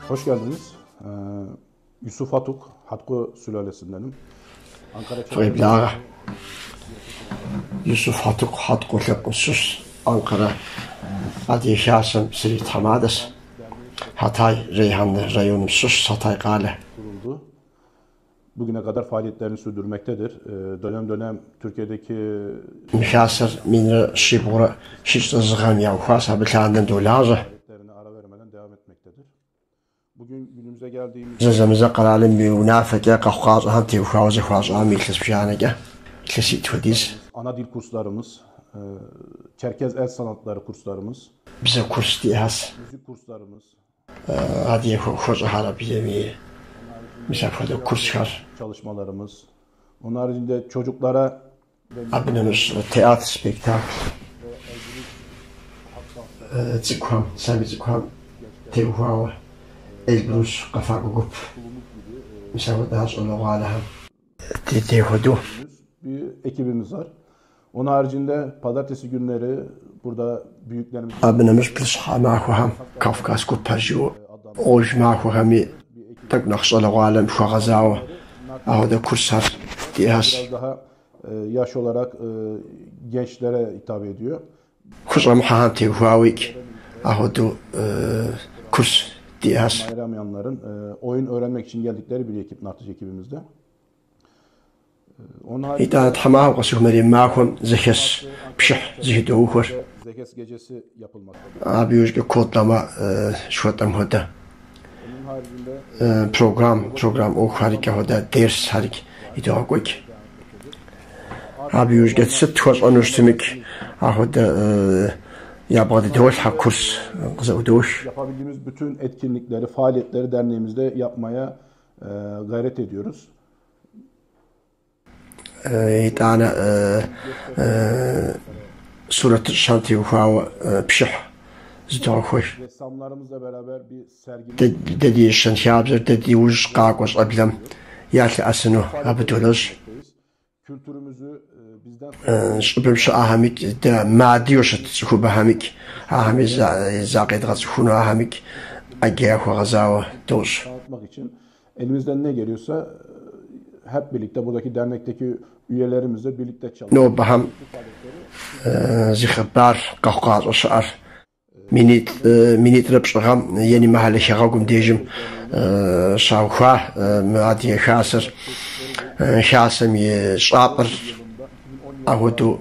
Hoş geldiniz. Yusuf Hatuk, Hatku sülalesindenim. Ankara Фыкъеблагъэ. Юсуф Хьэтыкъу Хьэткъуэ лъэпкъым сыщыщщ, Анкара Адыгэ Хасэм сритхьэмадэщ. Хьэтай Рейхьанлы районым щыщщ, Хьэтай къалэ. Kuruldu. Bugüne kadar faaliyetlerini sürdürmektedir. Dönem dönem Türkiye'deki Мы хасэр минрэ щибгъурэ щищӏрэ зы гъэм яухуащ, абы лъандэм долажьэ. Faaliyetlerine ara vermeden devam etmektedir. Bugün günümüze geldiğimiz Зэзэмызэ къэралым и унафэкӏэ къэхъукъащӏэхэм теухуауэ зэхуащӏам илъэс бжанэкӏэ, илъэситӏ хуэдиз. Ana dil kurslarımız, Çerkez el sanatları kurslarımız, Бзэ курс диӏэщ. Müzik kurslarımız, Адыгэ хуэӏухуэщӏэхэр абыми, мис апхуэдэ курсхэр. Çalışmalarımız. Onun haricinde çocuklara Абы нэмыщӏ театр, спектакль, цӏыкӏухэм, сабий цӏыкӏухэм теухуауэ Эльбрус къэфакӏуэ гуп, мис апхуэдэхэр щӏалэгъуалэхэм дей хуэдэу. Bir ekibimiz var. Onun haricinde pazartesi günleri burada büyüklerimiz Абы нэмыщӏ блыщхьэ махуэхэм Кавказ гупэр жиӏэу гъуэж махуэхэми тӏэкӏу нэхъ щӏалэгъуалэм хуэгъэзауэ апхуэдэ курсхэр диӏэщ. Biraz daha yaş olarak gençlere hitap ediyor. Хущӏэмыхьэхэм теухуауикӏ апхуэдэу курс диӏэщ. Ayıramayanların oyun öğrenmek için geldikleri bir ekip Nartıcı ekibimizde. Onun haricinde Итӏанэ тхьэмахуэ къэсыху мэрем махуэм зэхэс пшыхь зыхыдоухуэр. Zekes gecesi yapılmaktadır. Абы иужькӏэ kodlama жыхуэтӏэм хуэдэ Onun haricinde программ ӏуэхухэрикӏ апхуэдэ дерсхэрикӏ идогъэкӏуэкӏ. Абы иужькӏэ сыт тхуэщӏэну щытымикӏ апхуэдэ ябгъэдыдолъхьэ курс къызэӏудох. Yapabildiğimiz bütün etkinlikleri, faaliyetleri derneğimizde yapmaya gayret ediyoruz. Итӏанэ сурэтыщӏхэм теухуауэ пшыхь зыдогъэхуэж. Ressamlarımızla beraber bir sergi Дэ ди щэнхабзэр дэ ди ужь къакӏуэ щӏэблэм ялъэӏэсыну абы долэжь. Kültürümüzü bizden sonra Щӏыбым щыӏэхэмикӏ, дэ мыадыгэу щыт цӏыхубэхэмикӏ, ахэми закъедгъэцӏыхуну ахэмикӏ ӏэджэ яхуэгъэзауэ дощӏ. Tanıtmak için elimizden ne geliyorsa hep birlikte buradaki dernekteki üyelerimizle birlikte çalışıyoruz. Нобэхэм зи хъыбар къэхъукъащӏэ щыӏэр минитӏрэ пщӏы гъэм Ени Махьэлэ хэгъэгум дежым щаухуа мы Адыгэ Хасэр, хасэм и щӏапӏэр апхуэдэу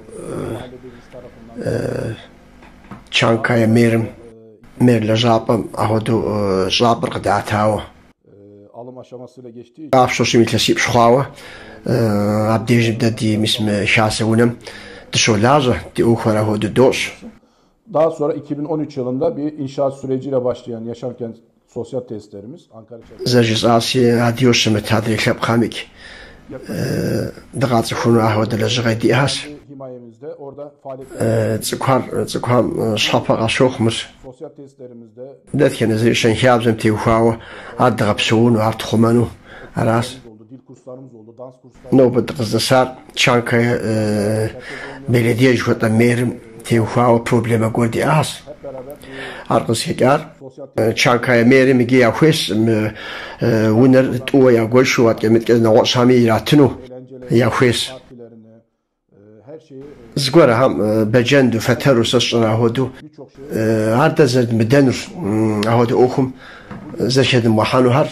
Чанкая мэрым, мэр лэжьапӏэм апхуэдэу щӏапӏэр къыдатауэ. Alım aşamasıyla geçtiği için Къапщтэу илъэсипщӏ хъуауэ абдежым дэ ди мис мы хасэ унэм дыщолажьэ, ди ӏуэхухэр апхуэдэу дощӏ. Daha sonra 2013 yılında bir inşaat süreciyle başlayan Yaşamkent sosyal tesislerimiz Ankara Çerkez Зэрыжысӏащи, адыгэу щымыт адрей лъэпкъхэмикӏ дыкъацӏыхуну апхуэдэ лэжьыгъэ диӏэщ. Himayemizde orada faaliyetler Цӏыкӏухэр цӏыкӏухэм щхьэпэ къащохъу мыр. Sosyal tesislerimizde Дэтхэнэ зыри щэнхабзэм теухуауэ ар дгъэпсэуну, ар тхъумэну аращ. Oldu, dil kurslarımız oldu, dans kurslarımız Нобэ дыкъыздэсар Чанкая беледие жыхуэтӏэ мэрым теухуауэ проблемэ гуэр диӏащ. Hep beraber Ар къызыхэкӏар sosyal Чанкая мэрым иджы яхуейщ мы унэр тӏууэ ягуэшу, аткӏэ-мыткӏэ нэгъуэщӏхэми иратыну eğlenceleri, яхуейщ. Partilerini, her şeyi Зыгуэрхэм бэджэнду, фэтэру сэ сщӏэрэ апхуэдэу birçok şeyi ар дэ зэрыдмыдэнур, апхуэдэ ӏуэхум зэрыхэдмыгъэхьэнухэр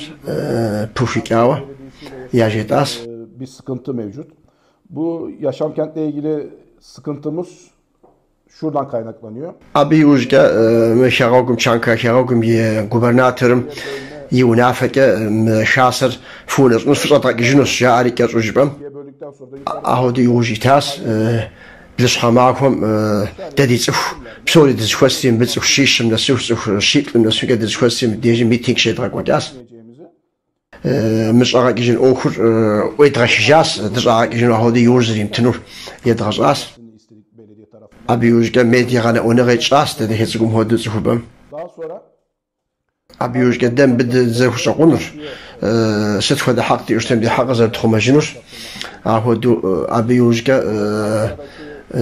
пыухыкӏауэ яжетӏащ. Bir sıkıntı mevcut. Bu Yaşamkent'le ilgili sıkıntımız şuradan kaynaklanıyor. Абы иужькӏэ мы хэгъэгум, Чанкая хэгъэгум и губернаторым и унафэкӏэ мы хасэр фыунэщӏыну фыщӏэдгъэкӏыжынущ, жаӏэри кӏэщӏу жыпӏэм. İkiye böldükten sonra da yukarı Апхуэдэу иужь итащ блыщхьэ махуэм дэ ди цӏыху псори дызэхуэсри, мыбы цӏыху щищым нэсыху, цӏыху щиплӏым нэсыхукӏэ дызэхуэсри, мыбдежым митинг щедгъэкӏуэкӏащ. Etmeyeceğimizi Мы щӏэгъэкӏыжын ӏуэхур ӏуедгъэхыжащ, дыщӏагъэкӏыжыну апхуэдэу иужь зэримытынур едгъэщӏащ. İstedik belediye tarafından. Абы иужькӏэ медиа гъэнэӏуэныгъэ тщӏащ дэ дахэ цӏыкӏум хуэдэу цӏыхубэм. Daha sonra Абы иужькӏэ дэ мыбы дызэрыхущӏэкъунур, сыт хуэдэ хьэкъ диӏэу щытми, ди хьэкъыр зэрытхъумэжынур. Апхуэдэу абы иужькӏэ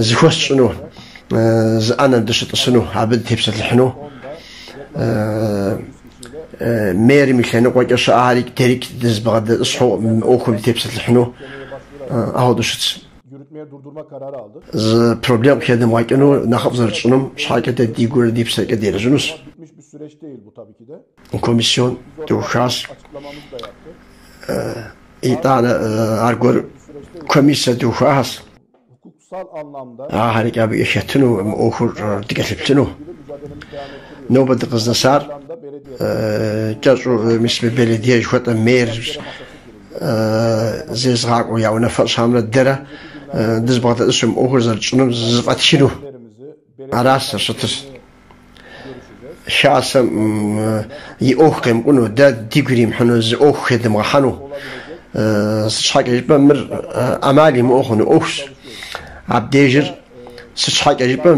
зэхуэс тщӏыну, зы ӏэнэм дыщытӏысыну, абы дытепсэлъыхьыну. Мэрым и лъэныкъуэкӏэ щыӏэхэрикӏ дэрикӏ дызыбгъэдэтӏысхьэу мы ӏуэхум дытепсэлъыхьыну ахуэдэу щытщ. Yürütmeye durdurma kararı aldık. Зы проблем къыхедымыгъэкӏыну нэхъыфӏ зэрытщӏынум щхьэкӏэ дэ ди гурэ ди псэкӏэ делэжьынущ. Ama bitmiş bir süreç değil bu tabii ki de. Комиссион Biz orada дыухащ. açıklamamızı da yaptık. Итӏанэ аргуэр Bir süreç değil. комиссэ дыухащ. Hukuksal anlamda Ахэрикӏ абы хэтыну, мы ӏуэхур дыкӏэлъыплъыну. ilgili mücadelemizi devam ettiriyoruz. Нобэ дыкъызнэсар Planda belediye кӏэщӏу мис мы беледие жыхуэтӏэ мэр masası kuruldu. зезыгъакӏуэ я унафэщӏхэмрэ дэрэ дызыбгъэдэтӏысу мы ӏуэхур зэрытщӏынум зэфӏэтхыну. Lerimizi, belediye Аращ зэрыщытыр. görüşeceğiz. Хасэм и ӏуэху къемыкӏуну, дэ дигу иримыхьыну зы ӏуэху хедымыгъэхьэну. Сыт щхьэкӏэ жыпӏэ мыр ӏэмал имыӏэу хъуну ӏуэхущ. Абдежыр сыт щхьэкӏэ жыпӏэ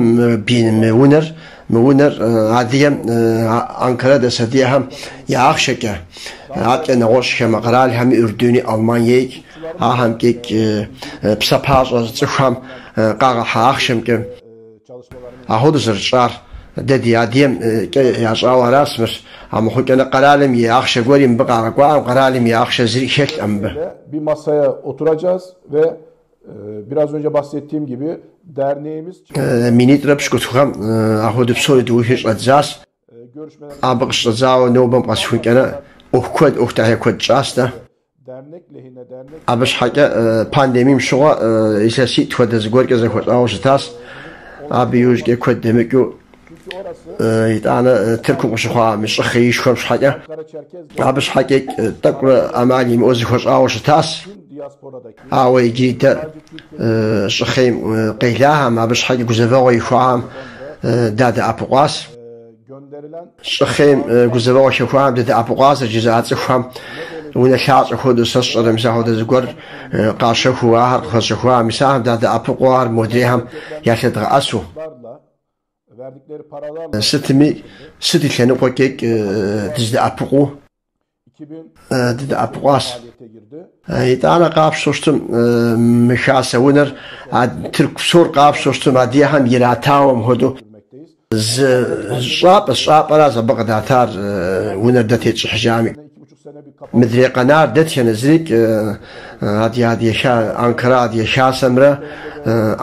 мы унэр адыгэм Анкара дэс адыгэхэм я ахъшэкӏэ, аткӏэ нэгъуэщӏ хамэ къэралхэми Урдуни, Алманиейкӏ, ахэмкӏэкӏ псапащӏэ цӏыхухэм къагъэхьа ахъшэмкӏэ. Çalışmalarımız Ахуэдэу зэрытщӏар дэ ди адыгэм кӏэ ящӏауэ аращ мыр. Амыхъукӏэ къэралым и ахъшэ гуэри мыбы къагъэкӏуаӏым, къэралым и ахъшэ зыри хэлъкъым мыбы. bir masaya oturacağız ve biraz önce bahsettiğim gibi derneğimiz Минитӏрэ пщыкӏутхухэм ахуэдэу псори дыухи щӏэддзащ. Görüşmeler Абы къыщӏэдзауэ нобэм къэсхункӏэрэ ӏуэху куэд, ӏуэху дахэ куэд тщӏащ дэ. Dernek lehine dernek Абы щхьэкӏэ пандемием щыгъуэ илъэситӏ хуэдэ зыгуэркӏэ зэхуэщӏауэ щытащ. Абы иужькӏэ куэд дэмыкӏыу çünkü orası итӏанэ Тыркум къыщыхъуа мы щӏы хъеишхуэм щхьэкӏэ Ankara Çerkez абы щхьэкӏэ тӏэкӏурэ ӏэмал имыӏэу зэхуэщӏауэ щытащ. tüm diasporadaki Ауэ иджыри дэ щӏы хъейм къелахэм, абы щхьэкӏэ гузэвэгъуэ ихуахэм дадэӏэпыкъуащ. Gönderilen Щӏы хъейм гузэвэгъуэ хэхуахэм дадэӏэпыкъуащ, жызыӏа цӏыхухэм унэ лъащӏэ хуэдэу сэ сщӏэрэ, мис ахуэдэ зыгуэр къащэхуу, ахэр къыхуэщэхуа, мис ахэм дадэӏэпыкъуу, ар модрейхэм ялъэдгъэӏэсу. Larla, verdikleri paralarla Сытми, сыт и лъэныкъуэкӏэ дыздэӏэпыкъуу 2000 дыдэӏэпыкъуащ. Faaliyete girdi. Итӏанэ къапщтэу щытым мы хасэ унэр Тырку псор къапщтэу щытым адыгэхэм иратауэ мыхуэдэу Girmekteyiz. зы щӏапӏэ, щӏапӏэращ абы къыдатар унэр дэ тетщӏыхьыжами. 2,5 sene bir kapanma Мыдрей къэнар дэтхэнэ зырикӏ Анкара адыгэ хасэмрэ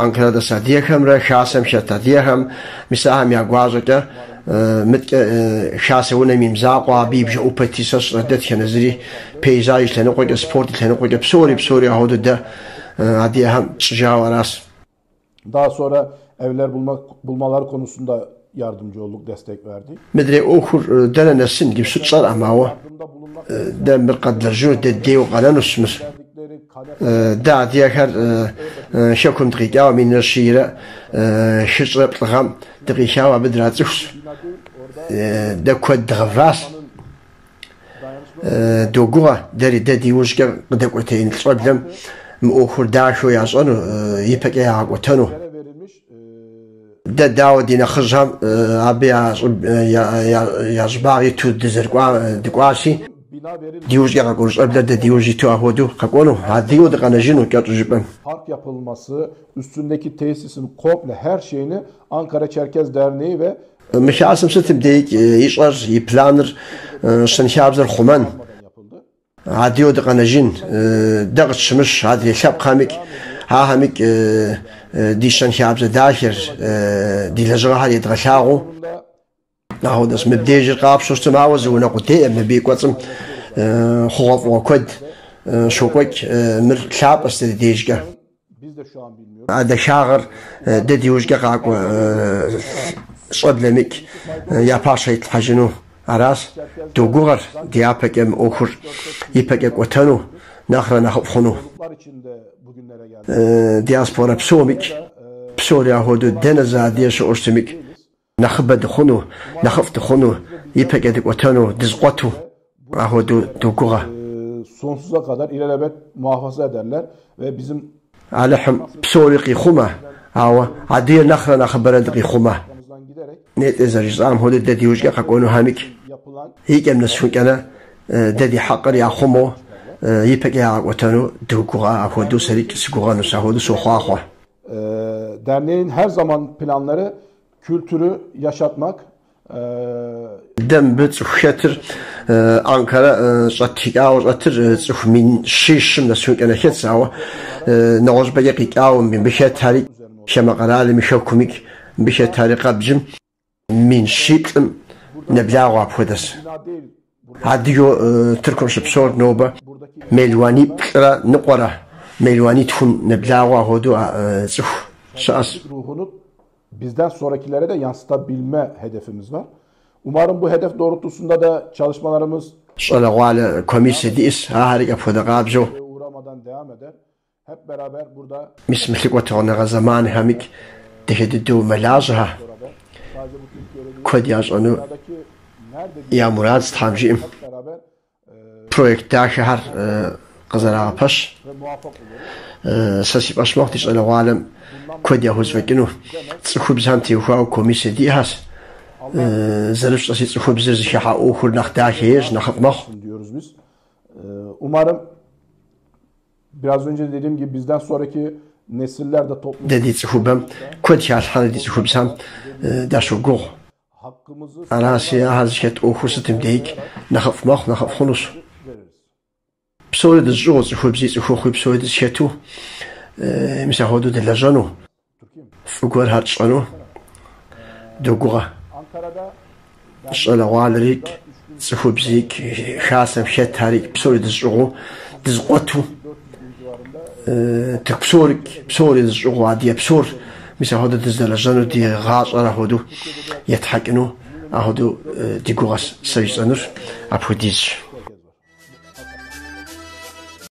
Анкара дэс адыгэхэмрэ хасэм хэт адыгэхэм мис ахэм я гуащӏэкӏэ мыткӏэ хасэ унэм и мызакъуэ абы и бжэӏупэти сэ сщӏэрэ дэтхэнэ зыри пейзаж и лъэныкъуэкӏэ, спорт и лъэныкъуэкӏэ псори псори ахуэдэу дэ адыгэхэм тщӏыжауэ аращ. Daha sonra evler bulmaları konusunda yardımcı olduk, destek verdik. Мыдрей ӏуэхур дэнэ нэсын иджыпсту тщӏэркъым, ауэ Yardımda bulunmak дэ мыр къэдлэжьыну дэ дейуэ къэнэнущ мыр. verdikleri kanepe Дэ адыгэхэр хэкум дыкъикӏауэ минрэ щийрэ хыщӏрэ плӏыгъэм дыкъихауэ абы драцӏыхущ. Bina değil, orada Дэ куэд дгъэващ. Dayanışma Догугъэ дэри дэ ди ужькӏэ къыдэкӏуэтеин щӏэблэм мы ӏуэхур дахэу ящӏэну, ипэкӏэ ягъэкӏуэтэну. Yere verilmiş Дэ дауэ ди нэхъыжьхэм абы я щӏыбагъ иту дызэрыкӏуа дыкӏуащи, bina verilmiş. ди ужькӏэ къэкӏуэну щӏэблэр дэ ди ужь иту ахуэдэу къэкӏуэну, адыгэу дыкъэнэжыну кӏэщӏу жыпӏэм. Park yapılması, üstündeki tesisin komple her şeyini Ankara Çerkez Derneği ve Мы хасэм сытым дейкӏ ищӏэр, и планыр щэнхабзэр хъумэн, olmadan yapıldı. адыгэу дыкъэнэжын, дэ къытщымыщ адрей лъэпкъхэмикӏ, ахэмикӏ ди щэнхабзэ дахэр, ди лэжьыгъэхэр едгъэлъагъуу. Bunda Ахуэдэщ мыбдежыр къапщтэу щытым, ауэ зы унэ къудейӏым мыбы и кӏуэцӏым хъугъуэфӏыгъуэ куэд щокӏуэкӏ, мыр лъапӏэщ дэ ди дежкӏэ. Biz de şu an bilmiyoruz. А дахагъэр дэ ди ужькӏэ къакӏуэ щӏэблэмикӏ я пащхьэ итлъхьэжыну аращ. Догугъэр дяпэкӏэ мы ӏуэхур ипэкӏэ кӏуэтэну, нэхърэ нэхъыфӏ хъуну. Zorluklar içinde bugünlere geldik. Диаспорэ псомикӏ, псори ахуэдэу дэнэ зы адыгэ щыӏэу щытымикӏ, нэхъыбэ дыхъуну, нэхъыфӏ дыхъуну, ипэкӏэ дыкӏуэтэну, дызыкъуэту ахуэдэу догугъэ. Sonsuza kadar ilelebet muhafaza ederler ve bizim Алыхьым псори къихъумэ, ауэ адыгэр нэхърэ нэхъыбэрэ дыкъихъумэ. Arkamızdan giderek Нетӏэ зэрыжысӏам хуэдэу дэ ди ужькӏэ къэкӏуэнухэмикӏ, yapılan и кӏэм нэсхункӏэрэ дэ ди хьэкъыр яхъумэу ипэкӏэ ягъэкӏуэтэну догугъэ, апхуэдэу сэрикӏ сыгугъэнущ, апхуэдэу сохъуахъуэ. Derneğin her zaman planları kültürü yaşatmak, Дэ мыбы цӏыху хэтыр Анкара щӏэтхыкӏауэ щӏэтыр цӏыху 100 000-щым нэсынкӏэ хэтщ, ауэ нэгъуэщӏыпӏэкӏэ къикӏауэ мыбы хэтари хамэ къэралым и хэкумикӏ мыбы хэтари къэбджым 100 000-плӏым нэблагъэу апхуэдэщ. Адыгэу Тыркум щыпсэур нобэ 2.5 мелуан, 2.2 мелуаным нэблагъэу апхуэдэу цӏыху щыӏэщ. Ruhunu bizden sonrakilere de yansıtabilme hedefimiz var. Umarım bu hedef doğrultusunda da çalışmalarımız Щӏалэгъуалэ комиссие диӏэщ, ахэрикӏ апхуэдэ къабзэу uğramadan devam eder. Hep beraber burada мис мы лъыкӏуэтыгъуэныгъэ зэманхэмикӏ дахэ дыдэу мэлажьэхэ. Beraber sadece bu Türkiye'de değil, Куэд ящӏэну dünyadaki nerede я мурадщ, Тхьэм жиӏэм. Hep beraber Проект дахэхэр къызэрагъэпэщ. Ve muvaffak oluruz. Сэ си фӏэщ мэхъу ди щӏалэгъуалэм куэд яхузэфӏэкӏыну. Цӏыхубзхэм теухуауэ комиссие диӏэхэщ. Зэрыфщӏэщи, цӏыхубзыр зыхыхьа ӏуэхур нэхъ дахэ ещӏ, нэхъыфӏ мэхъу. Diyoruz biz. Umarım biraz önce dediğim gibi bizden sonraki nesiller de toplum Дэ ди цӏыхубэм куэд халъхьэну ди цӏыхубзхэм дащогугъ. Hakkımızı Аращи, ахэр зыхэт ӏуэхур сытым дейкӏ нэхъыфӏ мэхъу, нэхъыфӏ хъунущ. Veririz. Псори дызщӏыгъуу, цӏыхубзи цӏыхухъуи псори дызхэту, мис апхуэдэу дылэжьэну, фӏы гуэрхэр тщӏэну догугъэ. Ankara'da Щӏалэгъуалэрикӏ, цӏыхубзикӏ, хасэм хэтхэрикӏ псори дызщӏыгъуу, дызкъуэту, тырку псорикӏ, псори дызщӏыгъуу, адыгэ псор мис апхуэдэу дыздэлэжьэну, ди гъащӏэр апхуэдэу етхьэкӏыну, апхуэдэу ди гугъэщ. Сэ жысӏэнур апхуэдизщ.